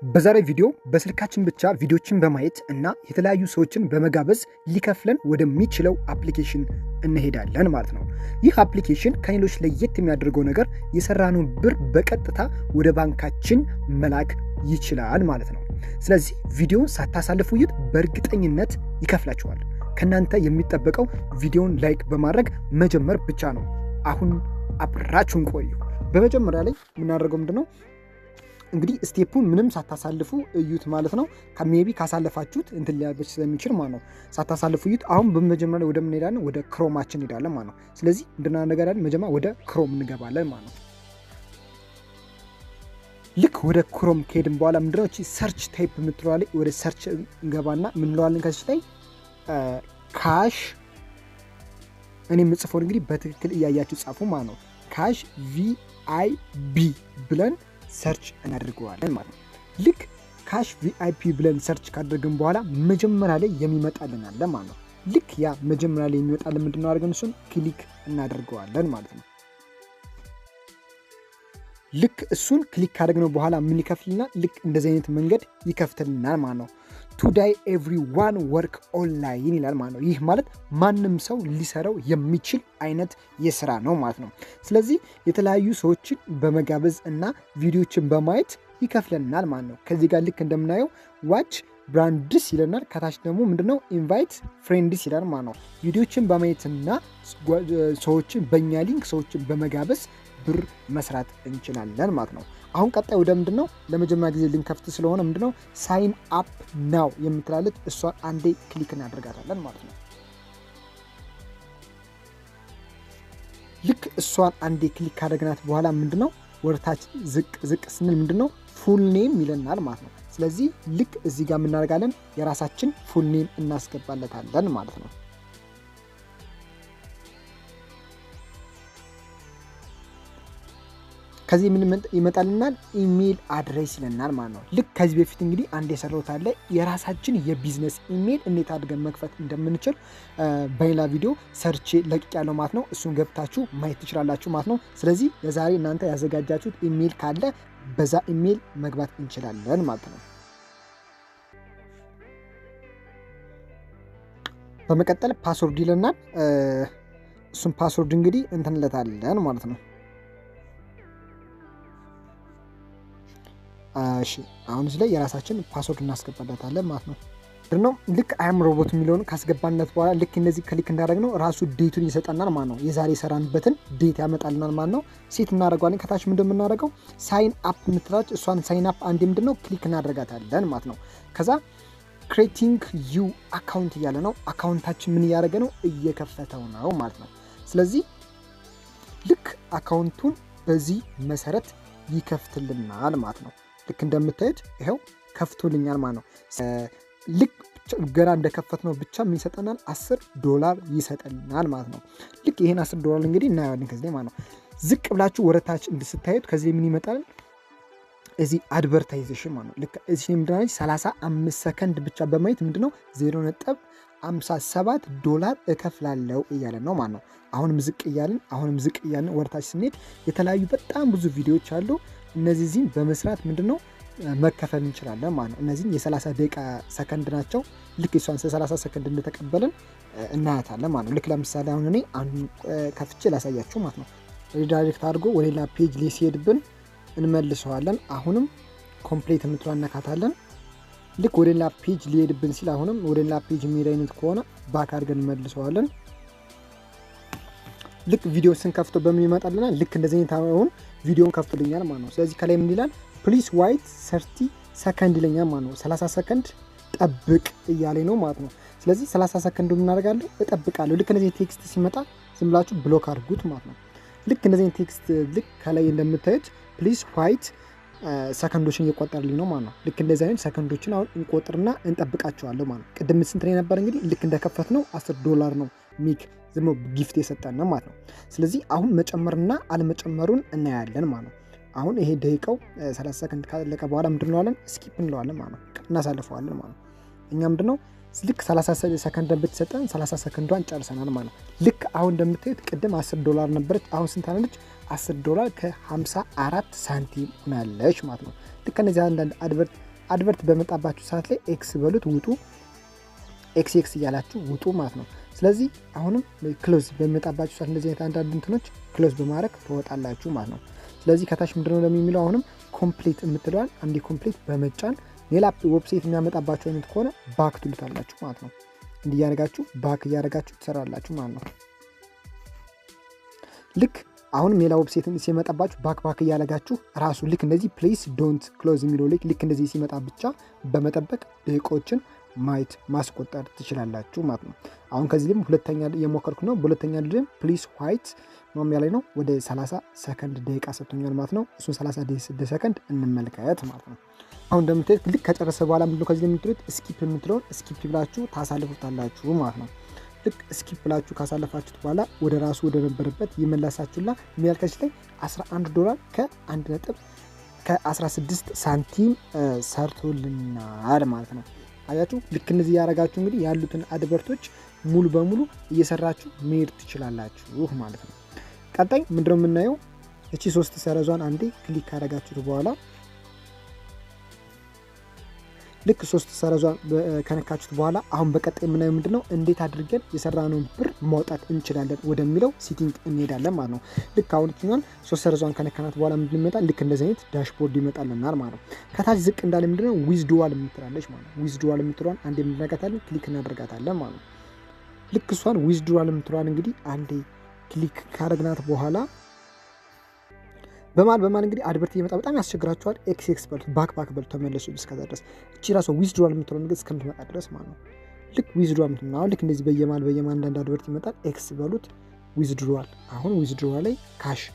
በዛሬ ቪዲዮ በስልካችን ብቻ ቪዲዮችን በማየት እና የተለያዩ ሰዎችን በመጋበዝ ሊከፍለን ወደሚችለው application እንሄዳለን ማለት ነው። ይህ application ከሌሎች ለየት የሚያደርገው ነገር የሰራነውን ብር በቀጥታ ወደ ባንካችን መላክ ይችላል ማለት ነው። ስለዚህ ቪዲዮን ሳታሳልፉ እዩት፣ በእርግጠኝነት ይከፍላችኋል። ከእናንተ የሚጠበቀው ቪዲዮን like በማድረግ መጀመር ብቻ ነው። አሁን አብራችሁን ቆዩ። በመጀመሪያ ላይ የምናደርገው ምንድነው? እንግዲህ step ኡን ምንም ሳታሳልፉ እዩት ማለት ነው። Maybe ካሳለፋችሁት እንትን ሊያበች ስለሚችል ማለት ነው። ሳታሳልፉ እዩት። አሁን በመጀመሪያ ላይ ወደ ምን እንሄዳለን? ወደ Chrome ኣችን እንሄዳለን ማለት ነው። ስለዚህ እንድናነገራለን መጀመሪያ ወደ Chrome እንገባለን ማለት ነው። ልክ ወደ Chrome ከሄድን በኋላ ምንድነው እቺ search type የምትለዋ ላይ ወደ search እንገባና ምን እንለዋለን? ከዚች ላይ Cash፣ እኔ የምጽፈውን እንግዲህ በትክክል እያያችሁ ጻፉ ማለት ነው። Cash VIP ብለን search እናደርገዋለን ማለት ነው። ልክ Cash VIP ብለን search ካደረግን በኋላ መጀመሪያ ላይ የሚመጣልን አለ ማለት ነው። ልክ ያ መጀመሪያ ላይ የሚመጣልን ምንድነው አድርገን እሱን click እናደርገዋለን ማለት ነው። ልክ እሱን click ካደረግነው በኋላ ምን ይከፍልናል? ልክ እንደዚህ አይነት መንገድ ይከፍትልናል ማለት ነው። Today everyone work online ይላል ማለት ነው። ይህ ማለት ማንም ሰው ሊሰራው የሚችል አይነት የስራ ነው ማለት ነው። ስለዚህ የተለያዩ ሰዎችን በመጋበዝ እና ቪዲዮችን በማየት ይከፍለናል ማለት ነው። ከዚህ ጋር ልክ እንደምናየው watch brands ይለናል። ከታች ደግሞ ምንድነው invite friends ይላል ማለት ነው። ቪዲዮችን በማየትና ሰዎችን በእኛ link ሰዎችን በመጋበዝ ብር መስራት እንችላለን ማለት ነው። አሁን ቀጣይ ወደ ምንድነው ለመጀመሪያ ጊዜ ልንከፍት ስለሆነ ምንድነው sign up now የምትላለች እሷን አንዴ click እናደርጋታለን ማለት ነው። ልክ እሷን አንዴ click ካደረግናት በኋላ ምንድነው ወደታች ዝቅ ዝቅ ስንል ምንድነው full name ይለናል ማለት ነው። ስለዚህ ልክ እዚህ ጋር የምናደርጋለን የራሳችን full name እናስገባለታለን ማለት ነው። ከዚህ ምን ይመጣልናል? Email address ይለናል ማለት ነው። ልክ ከዚህ በፊት እንግዲህ አንድ የሰራሁት አለ የራሳችን የ business email እንዴት አድርገን መክፈት እንደምንችል በሌላ ቪዲዮ ሰርቼ ለቅቄያለሁ ማለት ነው። እሱን ገብታችሁ ማየት ትችላላችሁ ማለት ነው። ስለዚህ ለዛሬ እናንተ ያዘጋጃችሁት ኢሜል ካለ በዛ ኢሜል መግባት እንችላለን ማለት ነው። በመቀጠል password ይለናል። እሱን password እንግዲህ እንትንለታለን ማለት ነው። እሺ አሁን እዚህ ላይ የራሳችን password እናስገባለታለን ማለት ነው። ነው ልክ I'm robot የሚለውን ካስገባንለት በኋላ ልክ እነዚህ click እንዳደረግነው ራሱ date ኡን ይሰጠናል ማለት ነው። የዛሬ የሰራንበትን date ያመጣልናል ማለት ነው። Set እናደርገዋለን። ከታች ምንድን የምናደርገው sign up የምትላለች እሷን sign up አንዴ ምንድነው click እናደርጋታለን ማለት ነው። ከዛ creating your account እያለ ነው። Account ኣችን ምን እያደረገ ነው? እየከፈተው ነው ማለት ነው። ስለዚህ ልክ account ኡን በዚህ መሰረት ይከፍትልናል ማለት ነው። ልክ እንደምታዩት ይኸው ከፍቶልኛል ማለት ነው። ልክ ገና እንደከፈት ነው ብቻ ምን ይሰጠናል? $10 ይሰጠናል ማለት ነው። ልክ ይሄን $10 እንግዲህ እናየዋለን ከዚህ ማለት ነው። ዝቅ ብላችሁ ወደታች እንድስታዩት ከዚህ ምን ይመጣል? እዚህ advertisation ማለት ነው። ልክ እዚህ ምንድነው 35 ሰከንድ ብቻ በማየት ምንድነው $0.57 እከፍላለሁ እያለ ነው ማለት ነው። አሁንም ዝቅ እያልን አሁንም ዝቅ እያልን ወደታች ስንሄድ የተለያዩ በጣም ብዙ ቪዲዮዎች አሉ። እነዚህን በመስራት ምንድነው መከፈል እንችላለን ማለት ነው። እነዚህን የ30 ደቂቃ ሰከንድ ናቸው። ልክ እሷን 30 ሰከንድ እንደተቀበልን እናያታለን ማለት ነው። ልክ ለምሳሌ አሁን እኔ አንዱ ከፍቼ ላሳያችሁ ማለት ነው። Redirect አድርጎ ወደ ሌላ page ላይ ሲሄድብን እንመልሰዋለን። አሁንም complete የምትለዋን እነካታለን። ልክ ወደ ሌላ page ሊሄድብን ሲል አሁንም ወደ ሌላ page የሚሄድ አይነት ከሆነ back አድርገን እንመልሰዋለን። ልክ ቪዲዮ ስንከፍተው በምን ይመጣልናል? ልክ እንደዚህ አይነት አሁን ቪዲዮን ከፍቶልኛል ማለት ነው። ስለዚህ ከላይ ምን ይላል? Please wait 30 ሰከንድ ይለኛል ማለት ነው። 30 ሰከንድ ጠብቅ እያለኝ ነው ማለት ነው። ስለዚህ 30 ሰከንድ ምን አደርጋለሁ? እጠብቃለሁ። ልክ እንደዚህ text ሲመጣ ዝም ብላችሁ block አድርጉት ማለት ነው። ልክ እንደዚህ text ልክ ከላይ እንደምታዩት please wait ሰከንዶችን እየቆጠርልኝ ነው ማለት ነው። ልክ እንደዚህ አይነት ሰከንዶችን አሁን እንቆጥርና እንጠብቃቸዋለሁ ማለት ነው። ቅድም ስንት ነው የነበር እንግዲህ ልክ እንደከፈት ነው $10 ነው ሚክ ዝም gift የሰጠን ነው ማለት ነው። ስለዚህ አሁን መጨመርና አለመጨመሩን እናያለን ማለት ነው። አሁን ይሄ ደቂቃው 30 ሰከንድ ካለቀ በኋላ ምንድነው እንለዋለን? Skip እንለዋለን ማለት ነው። እናሳልፈዋለን ማለት ነው። እኛ ምንድነው ልክ 30 ሰከንድ ብትሰጠን 30 ሰከንዷን ጨርሰናል ማለት ነው። ልክ አሁን እንደምታዩት ቅድም $10 ነበረች። አሁን ስንት አለች? $10 ከ54 ሳንቲም ሆናለች ማለት ነው። ልክ እነዚህ አንዳንድ advert Advert በመጣባችሁ ሰዓት ላይ X በሉት ውጡ፣ X X እያላችሁ ውጡ ማለት ነው። ስለዚህ አሁንም close በሚመጣባችሁ ሰዓት እንደዚህ አይነት አንዳንድ እንትኖች close በማድረግ ትወጣላችሁ ማለት ነው። ስለዚህ ከታች ምንድነው የሚለው? አሁንም complete የምትለዋን አንዴ complete በመጫን ሌላ website የሚያመጣባችሁ አይነት ከሆነ back ትሉታላችሁ ማለት ነው። እንዲህ እያደረጋችሁ back እያደረጋችሁ ትሰራላችሁ ማለት ነው። ልክ አሁንም ሌላ website ሲመጣባችሁ back back እያደረጋችሁ ራሱ ልክ እንደዚህ please don't close የሚለው ልክ እንደዚህ ሲመጣ ብቻ በመጠበቅ ደቂቃዎችን ማየት ማስቆጠር ትችላላችሁ ማለት ነው። አሁን ከዚህ ላይም ሁለተኛ የሞከርኩ ነው። በሁለተኛ ድም please wait ማሚያ ላይ ነው፣ ወደ 30 ሰከንድ ደቂቃ ሰጥቶኛል ማለት ነው። እሱን 30 ሰከንድ እንመልከት ማለት ነው። አሁን እንደምታዩት ልክ ከጨረሰ በኋላ ምንድነው ከዚህ የምትሉት? Skip የምትለውን skip ብላችሁ ታሳልፉታላችሁ ማለት ነው። ልክ skip ብላችሁ ካሳለፋችሁት በኋላ ወደ ራሱ ወደ ነበረበት ይመለሳችሁና የሚያልከች ላይ 11 ዶላር ከ1 ነጥብ ከ16 ሳንቲም ሰርቶልናል ማለት ነው። አያችሁ፣ ልክ እንደዚህ ያደረጋችሁ እንግዲህ ያሉትን advert ኦች ሙሉ በሙሉ እየሰራችሁ መሄድ ትችላላችሁ ማለት ነው። ቀጣይ ምንድነው የምናየው? እቺ ሶስት ሰረዟን አንዴ click ካደረጋችሁት በኋላ፣ ልክ ሶስት ሰረዟን ከነካችሁት በኋላ አሁን በቀጣይ የምናየው ምንድነው? እንዴት አድርገን የሰራነውን ብር ማውጣት እንችላለን ወደሚለው setting እንሄዳለን ማለት ነው። ልክ አሁን እችኛዋን ሶስት ሰረዟን ከነካናት በኋላ ምንድን ይመጣል? ልክ እንደዚህ አይነት dashboard ይመጣልናል ማለት ነው። ከታች ዝቅ እንዳለ ምንድነው withdrawal የምትላለች ማለት ነው። Withdrawal የምትለዋን አንዴ የምንነካታለን፣ click እናደርጋታለን ማለት ነው። ልክ እሷን withdrawal የምትለዋን እንግዲህ አንዴ click ካረግናት በኋላ በማል በማል እንግዲህ advert እየመጣ በጣም ያስቸግራቸዋል። X X በሉት፣ back back በሉት፣ ተመለሱ እስከዛ ድረስ እቺ ራሷ withdrawal የምትለው ነገር እስከምትመጣ ድረስ ማለት ነው። ልክ withdrawal የምትለው አሁን ልክ እንደዚህ በየማል በየማል አንዳንድ advert ይመጣል። X በሉት፣ withdrawal። አሁን withdrawal ላይ cash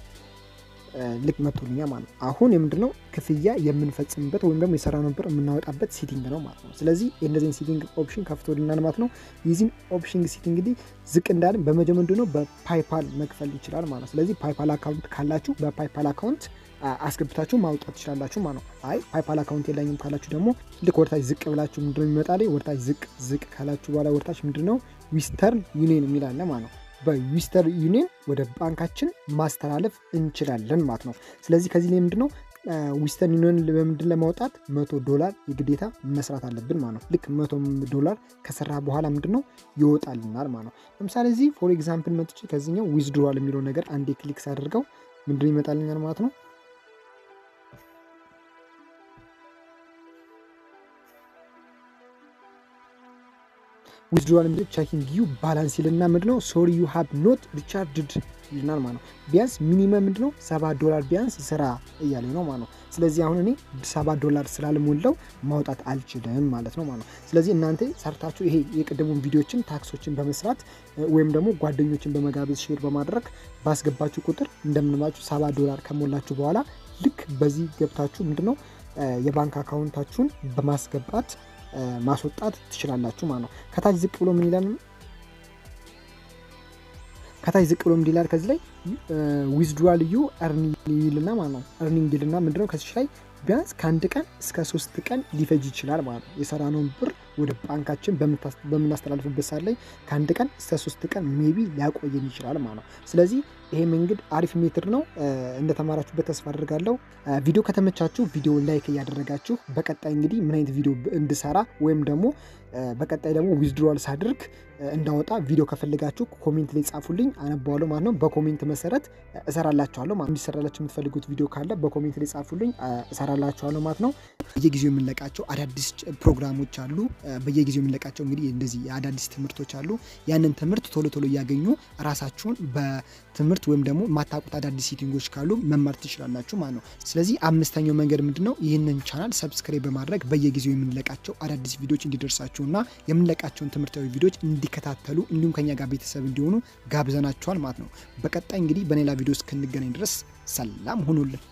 ልክ መጥቶልኛል ማለት ነው። አሁን የምንድነው ክፍያ የምንፈጽምበት ወይም ደግሞ የሰራነውን ብር የምናወጣበት setting ነው ማለት ነው። ስለዚህ የእነዚህን setting option ከፍቶልናል ማለት ነው። የዚህን option setting እንግዲህ ዝቅ እንዳለን በመጀመሪያ ምንድነው በ PayPal መክፈል ይችላል ማለት ነው። ስለዚህ PayPal account ካላችሁ በ PayPal account አስገብታችሁ ማውጣት ትችላላችሁ ማለት ነው። አይ PayPal account የለኝም ካላችሁ ደግሞ ልክ ወደታች ዝቅ ብላችሁ ምንድነው የሚመጣ ላይ ወደታች ዝቅ ዝቅ ካላችሁ በኋላ ወደታች ምንድነው Western Union የሚል አለ ማለት ነው። በ Western Union ወደ ባንካችን ማስተላለፍ እንችላለን ማለት ነው። ስለዚህ ከዚህ ላይ ምንድነው Western Union በምንድን ለማውጣት 100 ዶላር የግዴታ መስራት አለብን ማለት ነው። ልክ 100 ዶላር ከሰራ በኋላ ምንድነው ይወጣልናል ማለት ነው። ለምሳሌ እዚህ for example መጥቼ ከዚህኛው withdrawal የሚለው ነገር አንዴ click ሳደርገው ምንድነው ይመጣልኛል ማለት ነው። Withdrawal ምንድን checking your balance ይልና ምንድነው sorry, you have not recharged ይልናል ማለት ነው። ቢያንስ minimum ምንድነው 70 ዶላር ቢያንስ ስራ እያለ ነው ማለት ነው። ስለዚህ አሁን እኔ 70 ዶላር ስላልሞላው ማውጣት አልችልም ማለት ነው። ስለዚህ እናንተ ሰርታችሁ ይሄ የቅድሙን ቪዲዮችን task ኦችን በመስራት ወይም ደግሞ ጓደኞችን በመጋበዝ share በማድረግ ባስገባችሁ ቁጥር እንደምንማችሁ 70 ዶላር ከሞላችሁ በኋላ ልክ በዚህ ገብታችሁ ምንድነው የባንክ account ኣችሁን በማስገባት ማስወጣት ትችላላችሁ ማለት ነው። ከታች ዝቅ ብሎ ምን ይላል? ከታች ዝቅ ብሎ ምን ይላል? ከዚህ ላይ withdrawal your earning ይልና ማለት ነው። Earning ይልና ምንድነው ከዚህ ላይ ቢያንስ ከ1 ቀን እስከ 3 ቀን ሊፈጅ ይችላል ማለት ነው። የሰራነውን ብር ወደ ባንካችን በምናስተላልፍበት ሰዓት ላይ ከ1 ቀን እስከ 3 ቀን maybe ሊያቆየን ይችላል ማለት ነው። ስለዚህ ይሄ መንገድ አሪፍ method ነው። እንደተማራችሁበት ተስፋ አድርጋለሁ። ቪዲዮ ከተመቻችሁ ቪዲዮ like እያደረጋችሁ በቀጣይ እንግዲህ ምን አይነት ቪዲዮ እንድሰራ ወይም ደግሞ በቀጣይ ደግሞ withdrawal ሳድርግ እንዳወጣ ቪዲዮ ከፈለጋችሁ comment ላይ ጻፉልኝ፣ አነባዋለሁ ማለት ነው። በ comment መሰረት እሰራላችኋለሁ ማለት ነው። እንዲሰራላችሁ የምትፈልጉት ቪዲዮ ካለ በ comment ላይ ጻፉልኝ፣ እሰራላችኋለሁ ማለት ነው። በየጊዜው የምንለቃቸው አዳዲስ ፕሮግራሞች አሉ። በየጊዜው የምንለቃቸው እንግዲህ እንደዚህ የአዳዲስ ትምህርቶች አሉ። ያንን ትምህርት ቶሎ ቶሎ እያገኙ ራሳችሁን በትምህርት ወይም ደግሞ የማታውቁት አዳዲስ setting ኦች ካሉ መማር ትችላላችሁ ማለት ነው። ስለዚህ አምስተኛው መንገድ ምንድነው? ይህንን channel subscribe በማድረግ በየጊዜው የምንለቃቸው አዳዲስ ቪዲዮዎች እንዲደርሳችሁና የምንለቃቸውን ትምህርታዊ ቪዲዮዎች እንዲከታተሉ እንዲሁም ከኛ ጋር ቤተሰብ እንዲሆኑ ጋብዘናችኋል ማለት ነው። በቀጣይ እንግዲህ በሌላ ቪዲዮ እስክንገናኝ ድረስ ሰላም ሁኑልን።